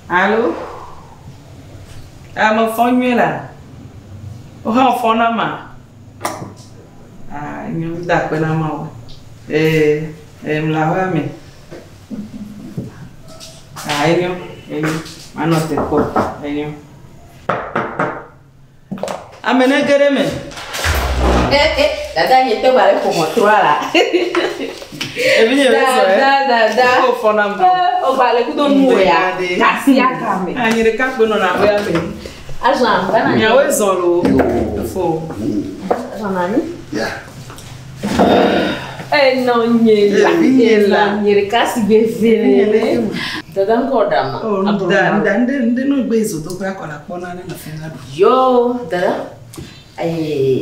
Alo? Ame fɔ nyuie la? Wo hã wò fɔ na ma? Ah, enyo, da akpe na Mawu. Ee, ee, mle aƒea me. Ah, enyo, enyo. Manɔ te kpɔ, enyo. Ame ne ge ɖe eme. Eh, eh, dada nye te gba le ƒo ʋɔtrua la. Evi nye be zɔ Dada, dada. Ko fɔ nam ɖo. Eh, o gba le kudo nu ya. Kasi aka me. Anyi ɖeka kpoe nɔna aƒea me. Azã, bana. Miawoe zɔ loo. Efo. Azã nani? Ya. Enɔ nye la. Evi nye la. Enɔ nye ɖeka si gbe ve. Dada ŋkɔ ɖa ma. Oh, nda nda nde nde no gbe zodoƒea kɔ la kpɔ nane le fi la ɖu. Yo, dada. Eh,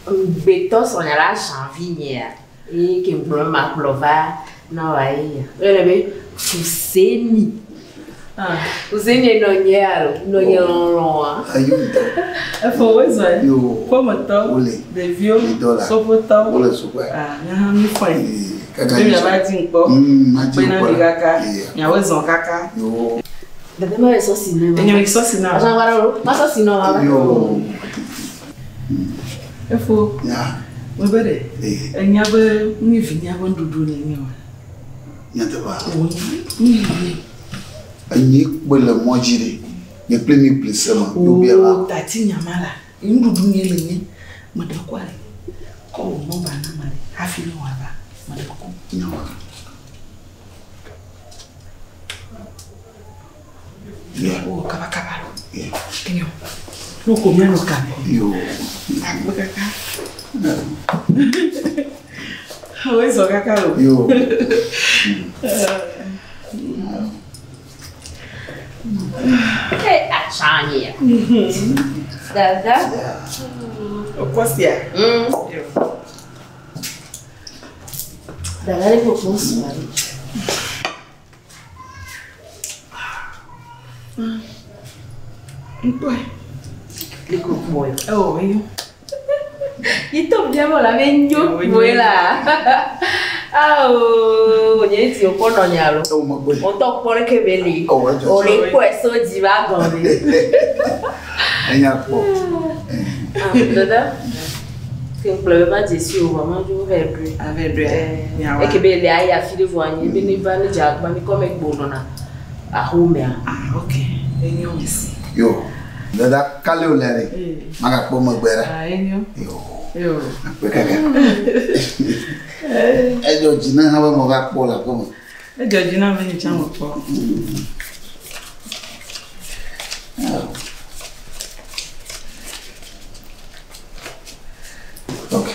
ŋgbetɔ srɔ̃nya la janvi nyea. Eye ke ŋgblɔ ma kplɔ va na wa ye. Ele be Fuseni. Ah, Fuseni nɔ nye alo nɔ nye lɔlɔa. Ayo ŋutɔ. efo woe zɔ. Yo. Ƒometɔ, Wole. ɖeviwo, Dɔla. soƒotɔ. Wole sukua. Ah, nye hã mi fɔe. Ee, kaka Be yi miava sɔ. di ŋkpɔ. Ma di Kpe na ŋkpɔ mi la. kaka. Yeah. Miawoe zɔ kaka. Yo. Dada ma yɛ sɔsi ne ma. Enyo yi sɔsi na. Azã wa ɖo, ma sɔsi nɔ ma. Yo. Efo, Ya. mebe ɖe. Ee, Enya be mi vi nya be nuɖuɖu ne nye wa. nyateƒea. Wo mi vi. Enyi kpe le mɔ dzi ɖe. Nye kple mi ƒli se me. Yo bia va. O tati nyama la. Nuɖuɖu nye le nye. Meɖe kɔa ɖe. Kɔ wò nɔmba na ma ɖe. Hafi ne wòava. Meɖe kuku. Nyawa. Ya. Wowɔ kabakaba. Ya. Enyo. Ne ko mianɔ kame. Yo. Akpe kaka. Woe zɔ kaka lo. Yo. Eh, azã nye. Dada. Okɔ sia. Dada le kpɔkpɔ sua. Ŋkpɔe. Le kpɔkpɔ. Ewɔ enyo. Yi tɔ bia mo la be nyo kpoe la. Awo, nye ti o kpɔ nɔ nya lo. Ewo megbe. O tɔ kpɔ ɖe ke be li. Ewɔ edzɔ. O le kpɔe so dzi va gɔme. Enya kpɔ. Ah, Dada. Ke ŋkplɔ be va dze si o vɔ ma dzo va ɖui. Ave ɖoe. Nyawa. Eke be le ayi afi ɖe vɔ anyi be ne va ne dze agba mi kɔ me kpo nɔna axomea. Ah, ok. Enyo mesi. Yo. Dada kale wòle ɖe. Magakpɔ megbe ɖa. Ah, enyo. Yo. Yo. Akpe kaka. Edzɔ dzi na hã be meva kpɔ le aƒeme. Edzɔ dzi na be nye tsã mekpɔ. Ok.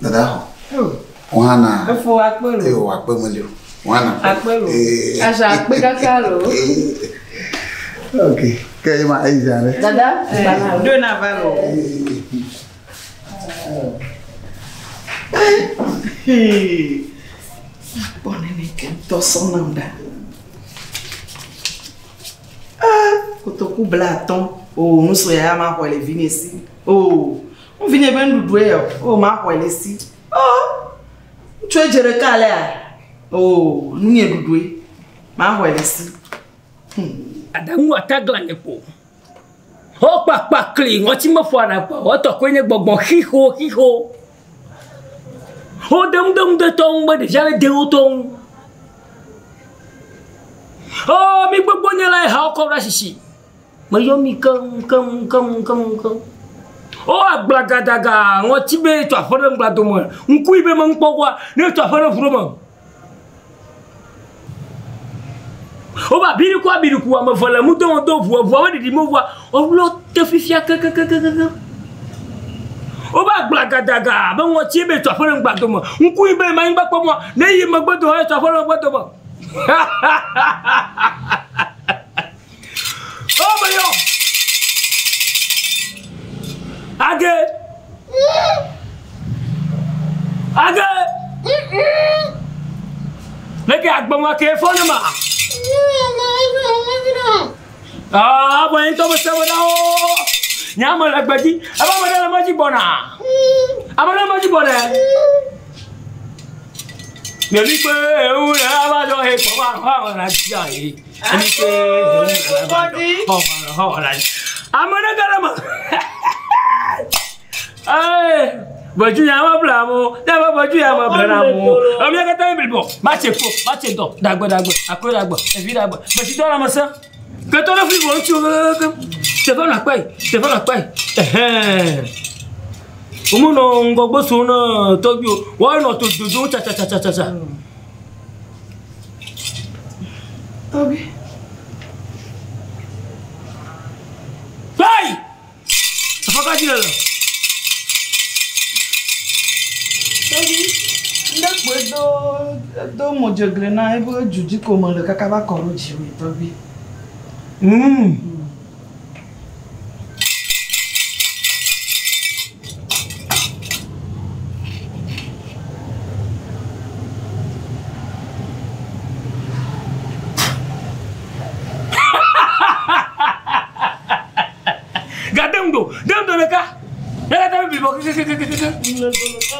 Dada xɔ. Oh, Wò hã na. Efo akpe lo. Yo akpe meli o. Wò hã na. Akpe lo. Ee. Azã akpe kaka lo. Ok. Ke ye ma eyi zã ɖe. Dada, gbana lo. Ɖoe na va lo. Kpɔ nene ke ŋutɔ sɔ nam ɖa. Ah, kotoku 50. O, nu sue ya ma xɔe le vinye si. O, vinye be nuɖuɖue yɔ. O, ma xɔe le si. O, ŋutsue dze ɖeka alea. O, nu nye ɖuɖue. Ma xɔe le si. Aɖaŋu atagla nye kpo. Wo kpakpa kli ŋɔti meƒo aɖa kpɔ. Wotɔ koe nye gbɔgbɔ xixo xixo. Wo de ŋu de ŋu de tɔ ŋu be ɖevia le de wo tɔ ŋu. O mi gbogbo nye la ha kɔ ɖe sisi. Meyɔ mi keŋ keŋ keŋ keŋ keŋ. O agblagadaga ŋɔti be tso aƒe ɖe ŋgba dome. Ŋku yi be me ŋkpɔ kɔa ne tso aƒe ɖe ʋu ɖe me. Wo ba biriku abiriku ame eve le ŋudɔ do ʋu eʋua be ɖiɖi me ʋua wolɔ te fifia kekekekeke. Wo ba gblagadaga be ŋɔtie be tso aƒe ɖe ŋgba dome. Ŋku yi be manyigba kpɔ mɔa ne yi megbe do hã tso aƒe ɖe megbe dome. O me yɔ. Age. Age. Leke agbɔŋua ke fɔ ne ma. Ah, bɔ ŋutɔ me se me ɖa o. Nye ame le gbedzi. Ebe ame ɖe le me dzi gbɔna. Ame ɖe le me dzi gbɔna. Mieli kpe ewu le ava dzɔ he kpɔ va. Ame ɖe ge ɖe me. Ee, Bɔdzu ya me bla mo, ne be bɔdzu ya me bla na mo. Ame katã mi blibɔ, matse kpo, matse dɔ, dagbe dagbe, akɔe dagbe, evi dagbe, mesitɔ la me se. Ketɔ ɖe fli bɔ ŋutsu kekeake. Teƒe nɔ akpa yi, teƒe nɔ akpa yi. Ɛhɛn. Womenɔ ŋgɔgbe som ne tɔgbi o. Woanɔ to dodo tsatsatsatsa. Tɔgbi. Hey! Afɔ ka dzi nèle? Tɔgbi, ŋɖe kpoe do do modzegle na ebe dzu dzi ko mele kaka va kɔ ɖo dziwòe tɔgbi. Gade ŋdo, de ŋdo ɖeka. Ne katã mi blibɔ kekekekeke.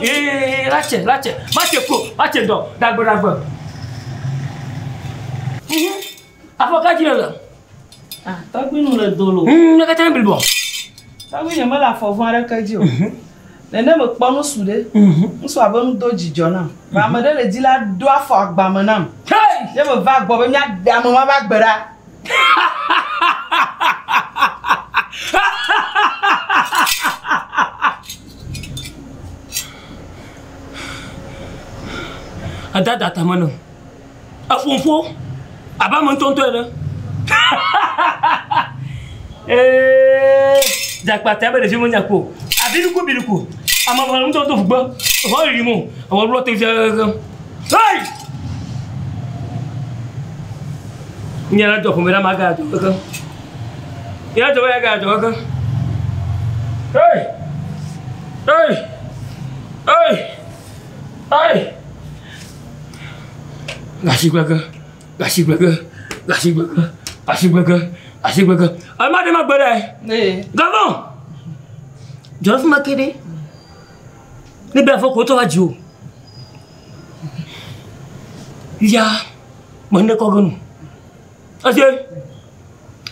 Ee, latse, latse, matse ko, matse dɔ, dagbe dagbe. Mhm. Afɔ ka dzi nèle? Ah, tɔgbi nu le do lo. Ne katã mi blibɔ. Tɔgbi nye mele afɔ vɔ̃ aɖeke dzi o. Nene mekpɔ nusu ɖe. Ŋusua be nu do dzidzɔ nam. Vɔ ame ɖe le dzi la do afɔ agbame nam. Hey! Ye meva gbɔ be míaɖe ame ma ƒe agbe ɖa. Edada tame nɔ. Eƒoƒo abe ame ŋutɔŋutɔ ene. Ee, dzakpata be ɖevi menya ko. Abiɖuku biɖuku. Ame eve ŋutɔ do ʋugbe. Exɔ ɖiɖim o. Ewɔ ɖo te fia. Hey! Nye la dzɔ ƒome ɖe ame aga dzɔ keke. Nye la dzɔ be aga dzɔ keke. Hey! Hey! Hey! Hey! Gasigbege, gasigbege, gbege, asigbege, asigbege. Ema ɖe ma gbe ɖe. Ee. Gavɔn. Dzɔ fi ma ke ɖe. Ne be afɔ ko tɔ va dzi o. Ya, me ne kɔ ge nu. Ese,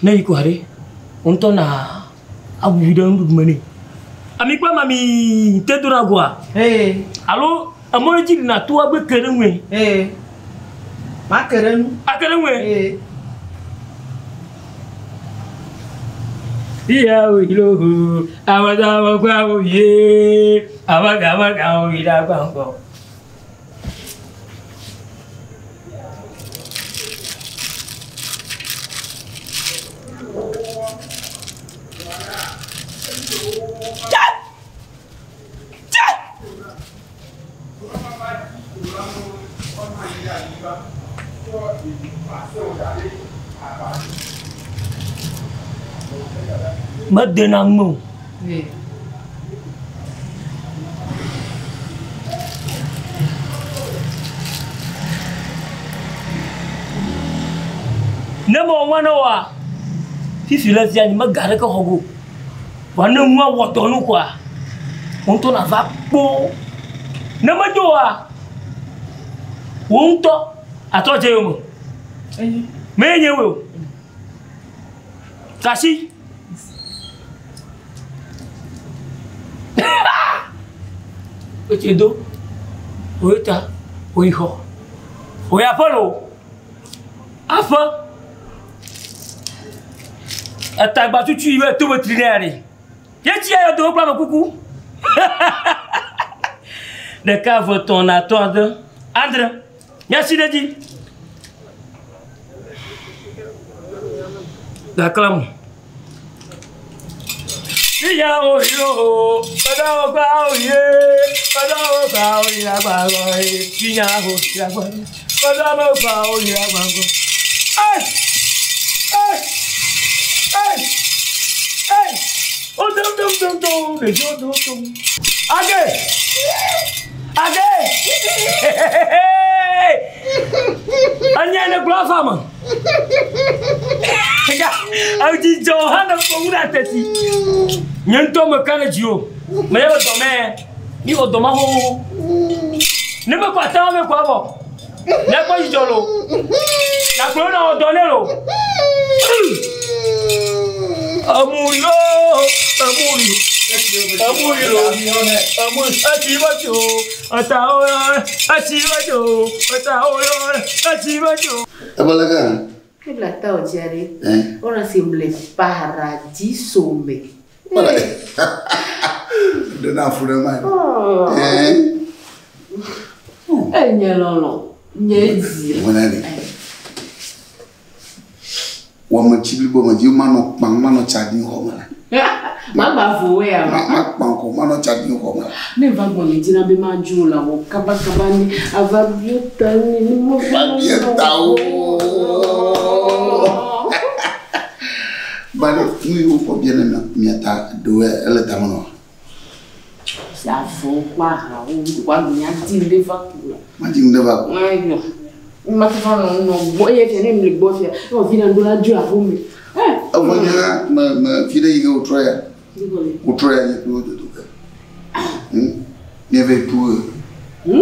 ne yi ko aɖe, wo ŋutɔ na awu ɖe nuɖuɖu me nɛ. Ami kple mami te dona goa. Ee. Alo emɔ ɖe dzi na to agbe ke ɖe ŋue. Ee. Ma ke ɖe nu. Ake ɖe ŋue. Ee. Ìyàwó ìlógo, àwọn táwọn gbà wò yé, àwọn táwọn gbà wò yé lágbàǹgbọ̀. Medena ŋu o. Ee. Ne mewɔ nua ne woa, fifi le fia nye mega ɖeke xɔ go. Vɔa ne nua wɔ dɔ nu koa, wò ŋutɔ nava kpɔ. Ne medzo oa, wò ŋutɔ atrɔ dze yome. Ee. Menye nye woe o. Kasi. Wotsi do, woyi ta, woyi xɔ. Woyi aƒe loo. Aƒe. Etagba tutu yi be to be tri ɖe ya ɖe. Ye tsi ya do kple ame kuku. Ɖeka, eve, etɔ̃, ene, atɔ̃, ade, adre. Míasi ɖe edzi. Gakla mo. Ìyàwó yóò, ọ̀dọ́ gbà òye, ọ̀dọ́ gbà òye àgbàgbọ́, ìyàwó ìyàgbọ́, ọ̀dọ́ gbà òye àgbàgbọ́. Ẹ́! Ẹ́! Ẹ́! Ẹ́! Ó dún dún dún dún, lè dún dún dún. Agé! Agé! Anya ne gblɔ afa me. Dzidzɔ hã ne kpɔ ŋu ɖe ateti. Nye ŋutɔ meka ɖe dzi o. Menye be dɔmɛ, mi wɔ dɔma xoxoxo. Ne mekɔ atama vɛ kɔ evɔ. Míakpɔ dzidzɔ loo. Akplɔ na wɔ dɔ ne lo. Emuri lo, emuri. Emuri lo, emuri. Etsi be tso, eta wo yɔ, etsi be tso, eta wo yɔ, etsi be tso. Ebe le ke? Ebla ta o dzia ɖe. Eh. Wona si le paradiso me. Ɖe na fu ɖe ma. Oh. Eh. Enye lɔlɔ, nye dzi. Wona ɖe. Wɔme tsi blibo me dzi manɔ kpam manɔ tsa ɖim xɔ me la. Magba vo ya. Ma ma kpam ko manɔ tsa ɖim xɔ me la. Ne va gbɔ ne dzina be madzo la wɔ kabakaba ne ava bio ta ne ne mo Va bio ta o. Ba ɖe nu yiwo kɔ bia ne mia ta ɖewoe ele tame nɔ. Avɔ kple ahawo wa mia di ne va ku la. Ma dzi nu ɖe va ko. Ayo. Ma fa nɔ nɔ gbɔ eye fia ne mle gbɔ fia. Ne wòvi na ŋdo la dzo aƒo me. Eh. Evɔ nye hã me me fi ɖe yi ke wòtrɔ ya. Wòtrɔ ya nye kple wo dodo ke. Míeva yi ɖu ɣe.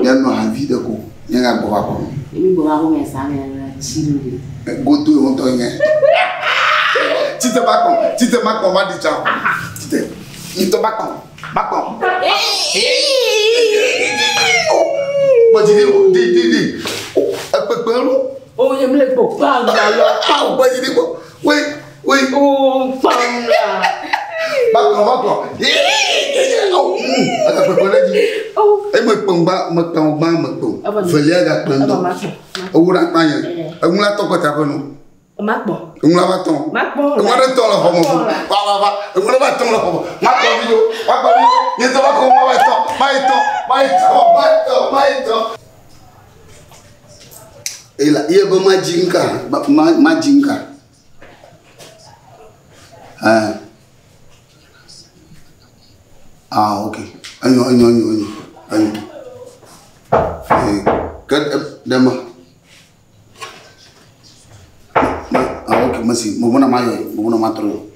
Míanɔ havi ɖe ko. Míagagbɔ va aƒeme. Mi gbɔ va aƒeme zã me la tsi ɖo ɖe. Godo ye ŋutɔ nye. Tite ma kpɔm, tite ma kpɔm, ma ɖi tsa. Tite, ŋutɔ ma kpɔm, ma kpɔm. Gbɔdzi ɖi, ɖi, ɖi, ɖi. Ekpekpe lu. O ye mle gbɔ kpam la lɔ. Awo gbɔdzi ɖi gbɔ. Wei, wei. O kpam la. Ma kpɔm, ma kpɔm. Ekpekpe ɖe dzi. Eye me kpɔm gba, me kpɔm gba, me kpɔm. Velia ga kpɔm ŋutɔ. Ewu ɖe akpa nye. Eŋu la tɔ kɔta ƒe nu. Makpɔ. Eŋu la va tɔ. Makpɔ. Eŋu aɖe tɔ le xɔme fún. Va va va. Eŋu la va tɔ le xɔme. Makpɔ vi o. Makpɔ vi o. Nye tɔ va kɔ ma va tɔ. Ma yi tɔ. Ma yi tɔ. Ma yi tɔ. Ma yi tɔ. Ela iye be ma dzi ŋka. Ma ma dzi ŋka. Ah. Ah, ok. Enyo enyo enyo enyo. Enyo. Eh, ke ɖe ma. Ah, ok, merci. Mo bona ma yo, mo bona ma tro.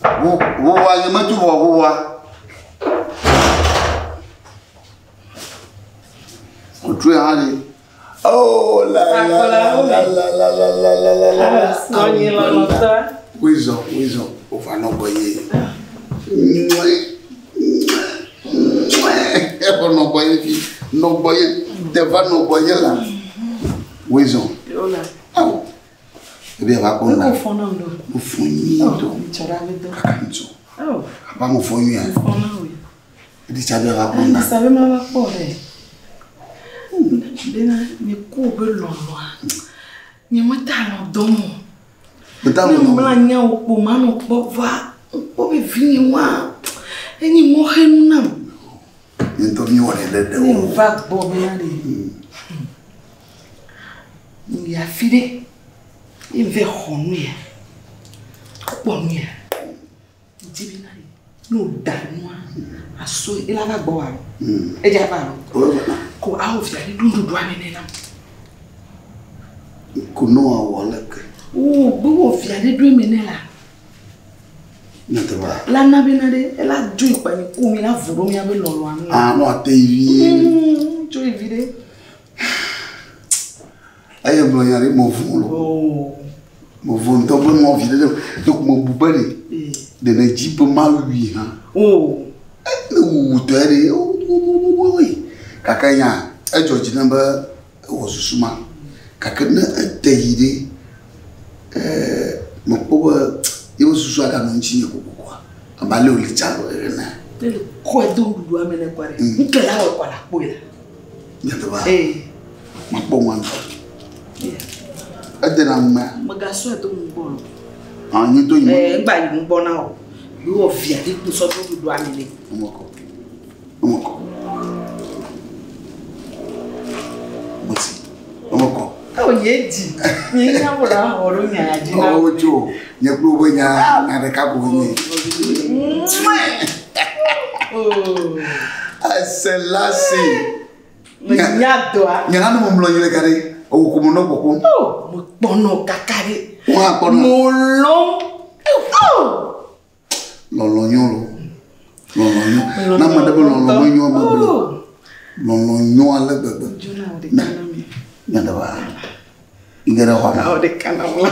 Wo wo wa nye metu vɔ wo wa. O tu ya hali. Oh la la la la la la la la la la la. Sɔnyi lɔlɔtɔ. Wizɔ, wizɔ, o fa nɔ gbɔ ye. Efɔ nɔ gbɔ ye fi, nɔ gbɔ ye, teva nɔ gbɔ ye la. Wizɔ. Yola. Awo. Ebi ava kpɔ Ne na. ko fɔ nam ɖo. Mo fɔ nyuie ŋutɔ. Tsɔ ɖe abe do. Kaka ŋutɔ. Oh, Aba mo fɔ nyuie. fɔ na woe. Eɖi tsa be ava kpɔ na. Sabe ma va kpɔ ɖe. Bena nye ku be lɔlɔa. Nye meta lɔ dɔm o. Meta Ne lɔ dɔm. mla nya wo kpo ma nɔ kpɔ va. Kpɔ be vinye wa. Enyi mɔxenu nam. Nye ŋutɔ mi wɔ ɖe ɖe ɖe Ne o. va gbɔ bena ɖe. Yi afi ɖe. Ye va xɔ nu ya. Kpɔ nu ya. Dzi bena ɖe. Ne wòda nua, aso ela va gbɔ wa lo. Edza va lo. Ko awo via ɖe ɖo nuɖuɖua nene nam. Ko no awɔ le ke. Wo be wɔ via ɖe ɖo eme ne la. Nyateƒea. La na bena ɖe ela dzo ikpa nye ku mi la vo ɖo miabe lɔlɔa nu. Ah, no ate vie. Dzo yi vi ɖe. Eye gblɔ nya ɖe mo vɔ̃ lo. Oh. Mo vɔ̃ ŋutɔ be nɔ vi ɖe ɖe. Donc mo bu be ɖe. Ɖe ne dzi be ma wui hã. Oh. Ne wuwu tɔe ɖe. Oyi. Gake nya edzɔ dzi nam be ewɔ susu ma. Gake ne ete yi ɖe, mekpɔ be yewo susu aganɔ ŋuti nye kokokoa. Abe ale wòle tsa lo ene. Ne le kɔe do nuɖuɖua me ne kɔa ɖe. Ŋke la wɔ kɔa la kpɔe la. Nyateƒea. Ee. Makpɔ ŋua ŋutɔ. Edena ŋumea. Megasɔe do nugbɔ lo. Ah, nye do yi. Ee, ŋgba yi nugbɔ na o. Be wɔ via ɖe kpo sɔ do nuɖuɖua me ne. Ɔmɔkɔ. Ɔmɔkɔ. Merci. Ɔmɔkɔ. Ewɔ nye dzi. Nye nya wo la xɔ ɖo nya dzi na. Ɔwɔ tso. Nye kple woƒe nya nya ɖeka ko nye. Oh. Ese la se. Menya dɔa. Nye hã ne memlɔ anyi ɖe ga ɖe, ewò ko menɔ kpɔkpɔm. Oh, mekpɔnɔ kaka ɖe. Wo hã kpɔnɔ. Molɔm. Oh. Lɔlɔ nyo lo. Lɔlɔ nyo. Ne ame ɖe be lɔlɔ menyo ame ble. Oh. Lɔlɔ nyo ale gbegbe. Dzona wo ɖeka na mi. Nyateƒea. Nge ɖe xɔ me. Awɔ ɖeka na mla.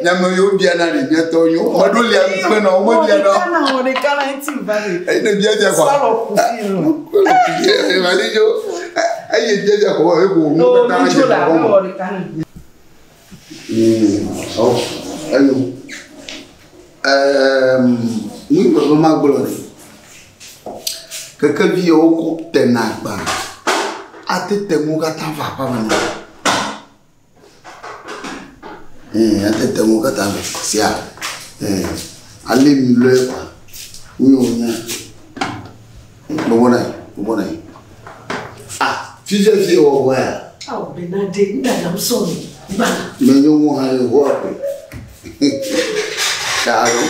Nyame yiwo biana ɖe miatɔ nyo. Meɖo lia ŋukpe na wo mebiana. Wɔ ɖeka na wɔ ɖeka na ŋuti va le. Eyi ne bia bia kɔa. Sɔlɔ kufi nù. Mali dzo. Eye bia bia kɔ eko nu O katã mi dze dzo la kɔ wɔ me. ɖeka nù. Ɔ enyo. Nu yi me ma gblɔ ɖe. Kekevi yiwo kɔ tena agba. Ate te ŋu katã va aƒea me na. Ate te ŋu katã va sia. Ale mi lɔe kɔa. Nu yi wònye. Bɔbɔ nɔ anyi, bɔbɔ nɔ anyi. Ah, fifia fi wɔwɔ ya. Awo bena de ŋdada sɔnu gbana. Menye ŋu hã le ʋua koe. Alo.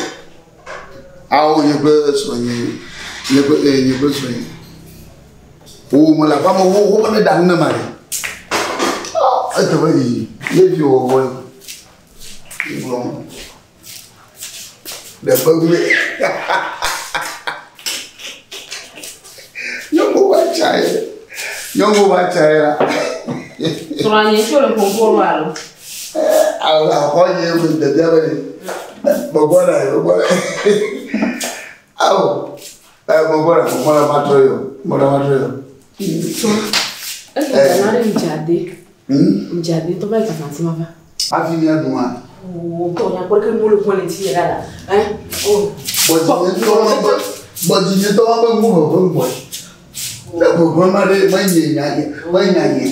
Awo nye kple srɔ̃nye, nye kple nye kple srɔ̃nye. Wo me le aƒea me wo wo ne ɖa nu ne ma ɖe. Ah, eteƒe didi. Ye vi wɔwɔ ye. Ŋlɔ. Ɖe ƒe gbe. Nyɔnu va tsa ye. Nyɔnu va tsa ye la. Srɔ̃nye tso le ƒoƒo ɖo alo. Awo axɔ nye me dede be gbɔgbɔ la gbɔgbɔ la. Awo gbɔgbɔ la gbɔgbɔ la ma trɔ yɔ gbɔgbɔ la ma trɔ yɔ. Esi dana ɖe ŋdzade. Ŋdzade tɔ va yi kasa ma va. Hafi mía ɖu ma. O tɔ nya kpɔ ke mo le kpɔ le ŋuti yɛ la. Ɛ o. Gbɔdzinye tɔ ma be ŋu ʋeʋe gbɔ. Ne ʋeʋe ma ɖe menye nya nye menya nye.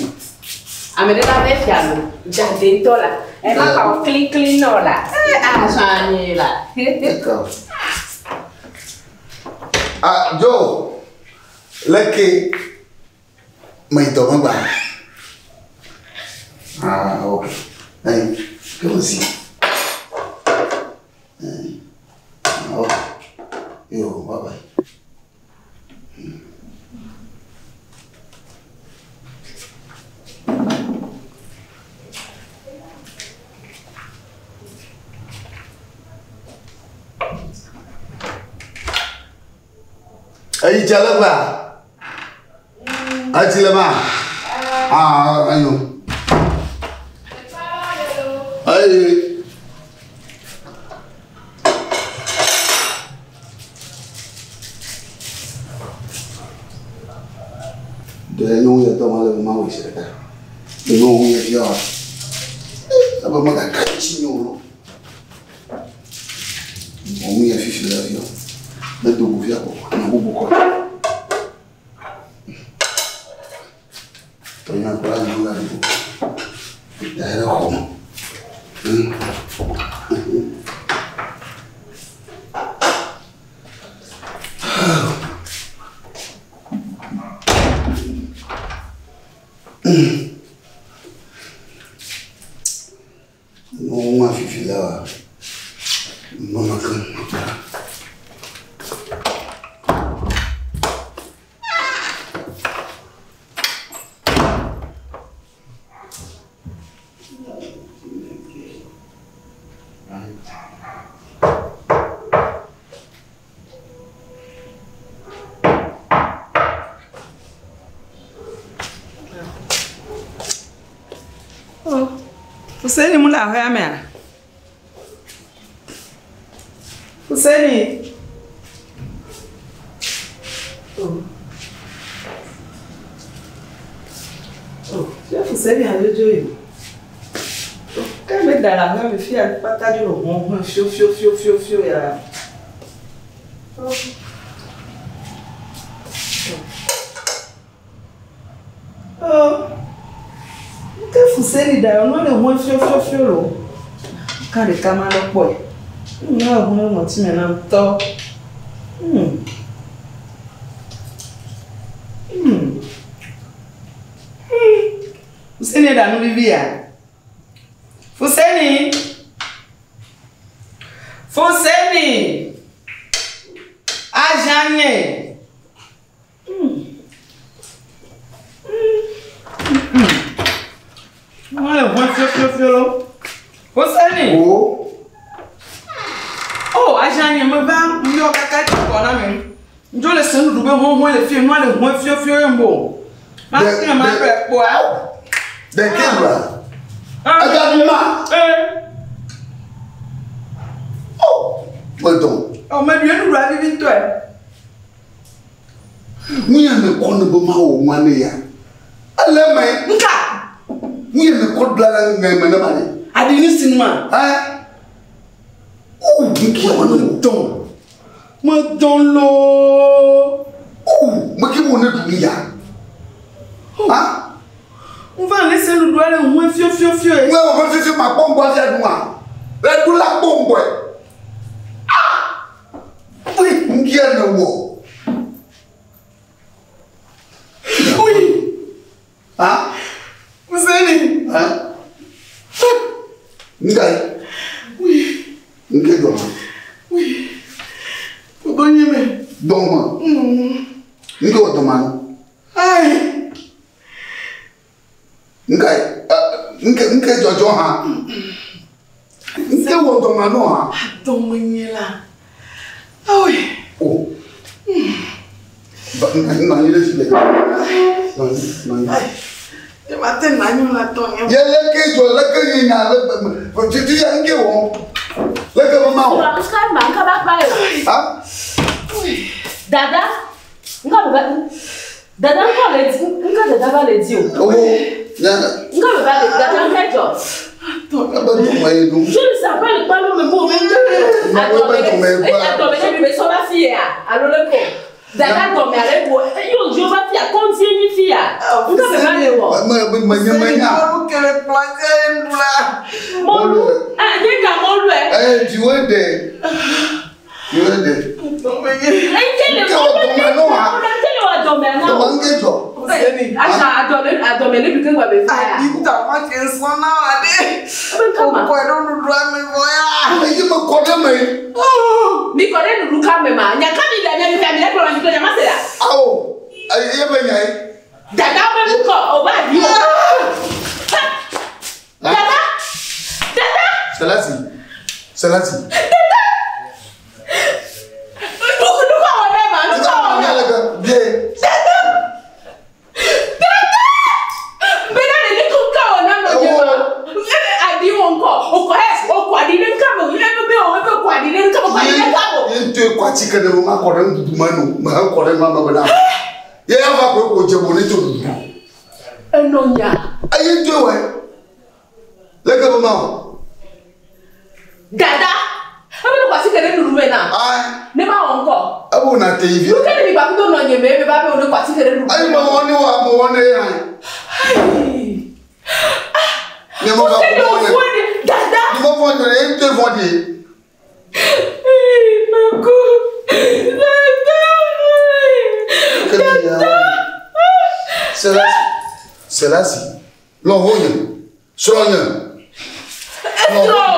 Ame ɖe la ve fia lo. Ŋdzade ŋutɔ la. Ɛ ma ka wo klikli nɔ la. Ɛ azã nye la. D'accord. Ah Joe, leke me dɔ megba. Ah ok. Ayi, ke mo si. Ah ok. Yo, bye bye. Eyi tsia le gba. Etsi le ma. Ah, enyo. Eyi. Ɖe nyɔnu ya tɔ ma le be ma wɔ zi ɖeka. Nyɔnu ya fia wa. Ebe megaka tsi nye o lo. Nyɔnu ya fifi le fia. Ne do go fia kɔ, nya bubu kɔ. Tɔnya kura nyɔnu la do. Da ɖe xɔ me. Nua fifi la wa. Mama kan. Fuseni mu le aƒea mea? Fuseni. Oh. Oh, fia Fuseni adzodzo yi. Ke me da le aƒea me fia kpata dzo le ʋɔʋɔ fio fio fio fio fio ya. Oh. Oh. Ke Fuseni da nua le ʋɔ fio fio fio lo. Ka ɖeka ma ɖe kpɔe. Nua le ʋɔ ɖe ŋɔti me nam tɔ. Fuseni ɖa nu vivi ya? Fuseni. Fuseni. Azanye. Nua le ʋɔ fio fio fio lo. Fuseni. O. Oh, azanye me va ŋyɔ kaka tsi kɔ na mi. Ŋdzo le se nuɖuɖu be ʋɔʋɔ le fie nua le ʋɔ fio fio ye ŋbo. Ma fi ma ɖe kpɔa. Ɖeke gblɔa. Agaɖu ma. O, medɔn. Ɔ meɖu enuɖua vivi ŋutɔe. Nu ya me kɔ ne be mawɔ nua ne ya. Ele eme. Nka. Nu ya me kɔ bla le ŋe me ne ma ɖe. Aɖi nu si nua. Ɛ. O, nu ya me ne Dɔn. Medɔn loo. O, meke wo ne ɖu nu ya. Ha? Nva ne se nuɖua le ŋue fiofiofio. Ŋue wɔ fe fifi ma kpɔ ŋgbɔ afia ɖu ma. Le ɖu la kpɔ ŋgbɔe. Ah! Ui, nu ya ne wɔ. Ui. Ha? Useni. Ha? Nka ye. Ui. Nke dɔ ma. Ui. Gbogbo nye me. Dɔ ma. Nke wɔ dɔ ma no. Ai. Nka ye. Nke nke dzɔdzɔ hã. Nke wɔ dɔ ma no hã. Dɔme nye la. Ui. O. Ba nɔ anyi ɖe fi le. Nɔ anyi, nɔ anyi. Nye ma te nɔ anyi o la tɔ nye. Ye leke dzɔ leke nye nya le titi ya nke wɔ. Leke me ma wɔ. Nka ma nka ba pa yo. Ha? Dada. Nka ba Dada nka le di nka dada ba le di o. Owó nya Nka ba le dada nka jɔ. ebe dɔme ye ɖo. Je ne sais pas le kpalo me mo me. Adɔme ne bi be sɔ ba fi ya. Alo le ko. Dada dɔme ale bo. Yo jo ba fi ya kontie ni fi ya. Nka be ba le wɔ. Me me me nye me nya. Mɔlu kele kplɔdze nu la. Mɔlu. Ah, nye ka mɔlu ɛ. Ɛ dziwo ɖe. Dziwo ɖe. Dɔme nye. Nke le Nke wɔ dɔme no hã. Nke le wɔ dɔme na. Dɔme nke dzɔ. Useni. Asa adɔme adɔme ne bi ke gba be fa ya. Aɖi ta ma ke sɔ na wa ɖe. Ebe nka ma. Okɔe ɖo nuɖua me vɔ ya. Eye me kɔ ɖe me. Mi kɔ ɖe nuɖu ka me ma. Nya ka mi le nya mi fia mi le kplɔ mi kplɔ nya ma se la. Awo. Eye be nya ye. Dada be nu kɔ o ba di o. Dada. Dada. Selasi. Selasi. Nu nu kɔ wɔ ne ma. Nu kɔ wɔ ne. Leke bie. Bena le ni ko ka wɔ na nɔ nye ma. Ebe adi wɔ ŋkɔ. O kɔ ɛ o kɔ adi ɖe ŋka me. Ebe be o ebe kɔ adi ɖe ŋka me. Kɔ adi ɖe ŋka me. Ye ŋutɔe kɔ atike ɖe me ma kɔ ɖe nuɖuɖu me no. Me he kɔ ɖe nua me bena. Ye ava koe ko dze bo ne tso ɖuɖu. Enɔ nya. Eye ŋutɔe wɔe. Leke be ma wɔ. Dada. Ebe ne kɔ asi ke ɖe nuɖuɖu me na. Ayi. Ne ma wɔ ŋkɔ. Ebo na te yi Nu vie. ke ne mi gba kudo nɔ nye me ebe ba be o ne kɔ asi ke ɖe nuɖuɖu Ayi me me na. wɔ ne wa me wɔ ne ya. Ne me va Ose ko ne ne. o ne dada. Ne me vɔ ne ye ŋutɔe vɔ de. Maku. Dada. Kele ya. Selasi. Selasi. Lɔho nye. Srɔ̃ nye. Esrɔ̃.